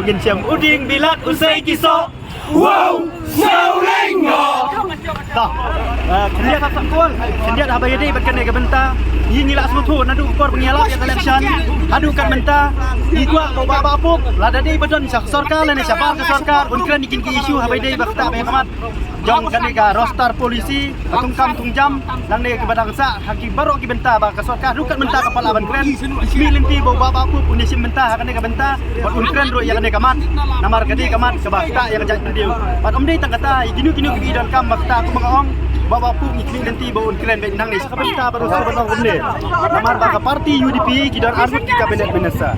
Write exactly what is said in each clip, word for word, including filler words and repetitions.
Ngin shem u dieng bilat u sei ki soh. Wow, sngewleng ngo. Khyndiat ha sakol, khyndiat haba ïadei bad kane ka bynta. Ngi ngi la sngewthuh naduh ka por ba ngi ïalap ïa ka election haduh kat mynta. Ngi kwah ba u Bah Bah Pup, lada dei ba don sha sorkar lane shabar ka sorkar, un kren ïa kine ki issue haba ïadei bad kata ba ïa ka mat jong kane ka roster policy, ka thungkam thungjam, nangne kaba dang sah ha ki baroh ki bynta ba ka sorkar ruh kat mynta ka pala ban kren. Ngi lynti ba u Bah Bah Pup un ïashim bynta ha kane ka bynta, bad un kren ruh ïa kane ka mat. Namar ka dei ka mat kaba ktah ïa ka jaitbynriew. Bad ym dei tang kata, ïa kino kino kiba donkam ba ktah, kumba nga ong, u Bah Bah Pup ngi lynti ba un kren beit nangne. Sa ka bynta ba ruh sa ban ong kumne. Namar ba ka party U D P ki don arngut ki cabinet minister.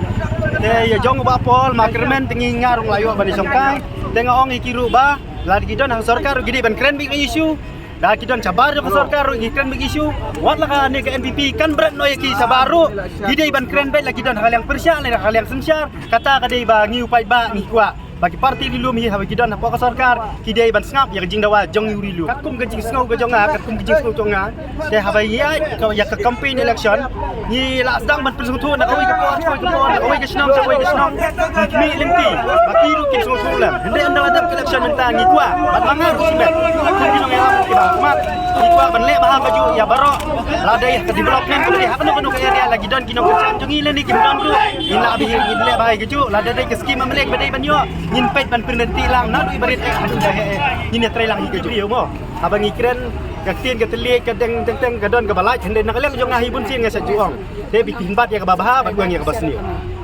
Te ïa jong u Bah Paul Markyrmen te ngi nga ruh nga la ïoh ban ïashongkai. Te nga ong ïa ki ruh ba lada ki don ha sorkar ruh ki dei ban kren beit ïa ka issue. Lada ki don shabar jong ka sorkar ruh ki kren beit ïa ka issue. Wat la kane ka N P P kan bret noh ïa ki shabar ruh, ki dei ban kren beit la ki don ha ka liang pyrshah lane ha ka liang synshar. Kata ka dei ba ngi u paidbah ngi kwah ba ki party ri lum hi haba ki don hapoh ka sorkar ki dei ban sngap ïa ka jingdawa jong ngi u ri lum. Katkum ka jingsngew ka jong nga, katkum ka jingsngew jong nga. Te haba ïa ka, ïa ka campaign election ngi la sdang ban pynsngewthuh na kawei ka por sha kawei ka por, na kawei ka shnong sha kawei ka shnong. Ngi khmih lynti ba ki ruh kin sngewthuh lem. Hynrei ynda la dep ka election mynta ngi kwah, bad ma nga ruh shimet, kum ki nongïalam kiba ha khmat, ngi kwah ban leh bha kajuh ïa baroh. Lada dei ka development, lada dei ha kano kano ka area la ki don ki nongkyrshan jong ngi lane kim don ruh, ngin lah bha, ngin leh bha kajuh. Lada dei ka scheme M L A ba dei ban ïoh, ngin peit ban pynrem lang naduh ba rit eh haduh ba heh eh. Ngin ïatrei lang hi kajuh ïa mo. Haba ngi kren, ka ktien ka thylliej ka deng teng teng ka don kaba lait, hynrei na ka liang jong nga hi bun sien nga sa ju ong. Te phi ïohi bad ïa kaba bha bad ïa kaba sniew.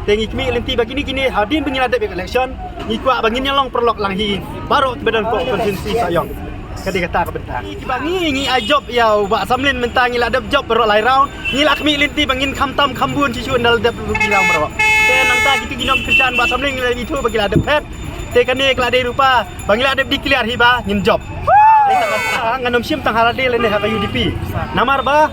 Te ngi khmih lynti ba kine kine hadien ba ngi la dep ïa ka election, ngi kwah ba ngin ïa long paralok lang hi baroh kiba don hapoh constituency Sohiong. Ka dei kata ka bynta. Kiba ngi ngi ai jop ïa u Bah Samlin mynta ngi la dep jop baroh lai round. Ngi la khmih lynti ba ngin kham tam kham bun shisha ynda la dep ruh ki round baroh. Te nangta kito ki nongkyrshan Bah Samlin ngi la ithuh ba ki la dep phet. Te kane ka la dei rupa ba ngi la dep declare hi ba ngin jop. Te tang kata ngan ym shim tang ha lade lane ha ka U D P. Namar ba,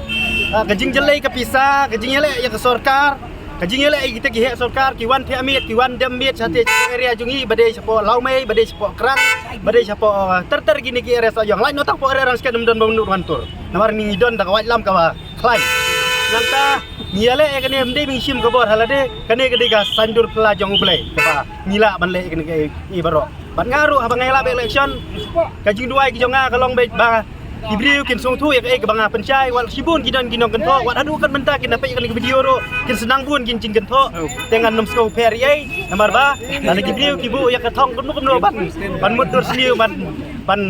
ah, ka jingjyllei ka pisa, ka jingïaleh ïa ka sorkar, ka jingïaleh ïa kita ki heh sorkar, ki wan thiah miet, ki wan dem miet sha te area jong ngi, ba dei shapoh Lawmei, ba dei shapoh Krang, ba dei shapoh, ah, ter ter kine ki area Sohiong. Lait noh tang hapoh area Rangshken ym don ba mut ban tur. Namar ngi don da ka waitlam kaba khlaiñ. Nangta ngi ïaleh ïa kane ym dei ba ngi shim ka bor ha lade, kane ka dei ka saiñdur phylla jong U Blei kaba ngi lah ban leh ïa kane kaei baroh. Bad nga ruh haba nga ïalap election, ka jingduwai ka jong nga ka long beit ba ki briew kin sngewthuh ïa kaei kaba nga pynshai, wat shibun ki don ki nongkynthoh, wat haduh kat mynta kin da peit ïa kane ka video ruh kin sdang bun ki jingkynthoh. Te ngan ym sngewpher ei ei, namar ba lada ki briew ki buh ïa ka thong kumno kumno ban, ban mutdur sniew, ban, ban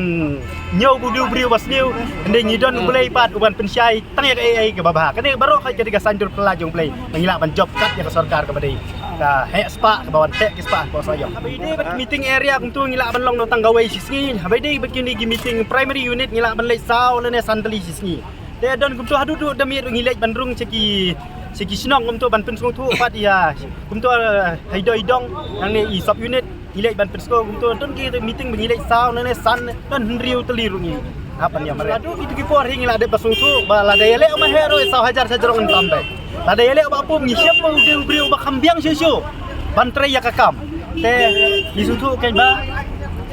ñiew ba u dei u briew ba sniew. Hynrei ngi don U Blei pat uban pynshai tang ïa kaei kaei kaba bha. Kane baroh ka dei ka saiñdur phylla jong U Blei ba ngi lah ban jop kat ïa ka sorkar kaba dei ka heh spah, kaba wan heh ki spah hapoh Sohiong. Haba ïadei bad ki meeting area kumto ngi lah ban long noh tang kawei shi sngi. Haba ïadei bad kine ki meeting primary unit ngi lah ban leit saw lane san tylli shi sngi. Te don kumto haduh duh da miet ruh ngi leit ban rung sha ki, sha ki shnong kumto ban pynsngewthuh pat ïa kumto, eh, ha i dong i dong nangne i sub unit. Ngi leit ban pynsngew kumto, don ki meeting ba ngi leit saw lane san, don hynriew tylli ruh ngi hap ban ïa mareh. Haduh kito ki por hi ngi la dep ba sngewthuh ba lada ïaleh u Maheh ruh saw hajar shajrong yn tam beit. Lada ïaleh u Bah Pup ngi shem ba u dei u briew uba kham biang shuh shuh ban trei ïa ka kam. Te ngi sngewthuh kein ba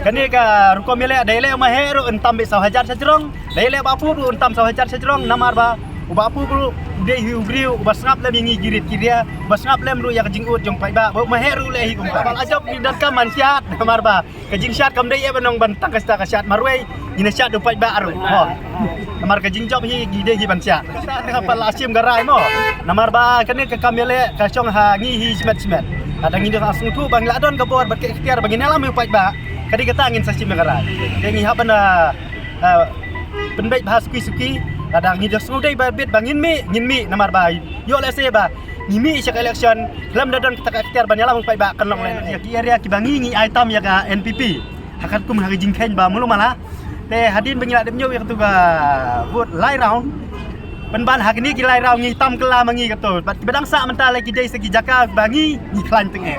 kane ka rukom ïaleh, da ïaleh u Maheh ruh yn tam beit saw hajar shajrong, da ïaleh u Bah Pup ruh yn tam saw hajar shajrong, namar ba u Bah Pup ruh u dei hi u briew uba sngap lem ïa ngi ki rit ki ria, uba sngap lem ruh ïa ka jingud jong paidbah, ba u Maheh ruh u leh hi kumta. Ba la jop ngi donkam ban shad, namar ba ka jingshad kam dei ïa ba nong ban tang ka sha ka shad marwei, ngin ïa shad da u paidbah ruh. Ho. Namar ka jingjop hi ngi dei hi ban shad. Shad ka pa la shim ka rai mo. Namar ba kane ka kam ïaleh ka shong ha ngi hi shimet shimet. Lada ngi da sngewthuh ba ngi la don ka bor bad ka ikhtiar ba ngin ïalam ïa u paidbah, ka dei kata ngin sa shim ïa ka rai. Te ngi hap ban, ah, ah, pynbeit bha suki suki. Lada ngi da sngewdei ba bit ba ngin mih, ngin mih, namar ba ïoh lehse ba ngi mih sha ka election khlem da don kata ka ikhtiar ban ïalam ïa u paidbah, kan long lehse ïa ki area kiba ngi ngi ai tam ïa ka N P P. Ha katkum ha ka jingkheiñ ba mulu mala. Te hadien ba ngi la dep ñiew ïa katu ka vote lai round, pynban ha kine ki lai round ngi tam kylla ma ngi kato. Bad kiba dang sah mynta la ki dei sa ki jaka ba ngi ngi khlaiñ teng eh.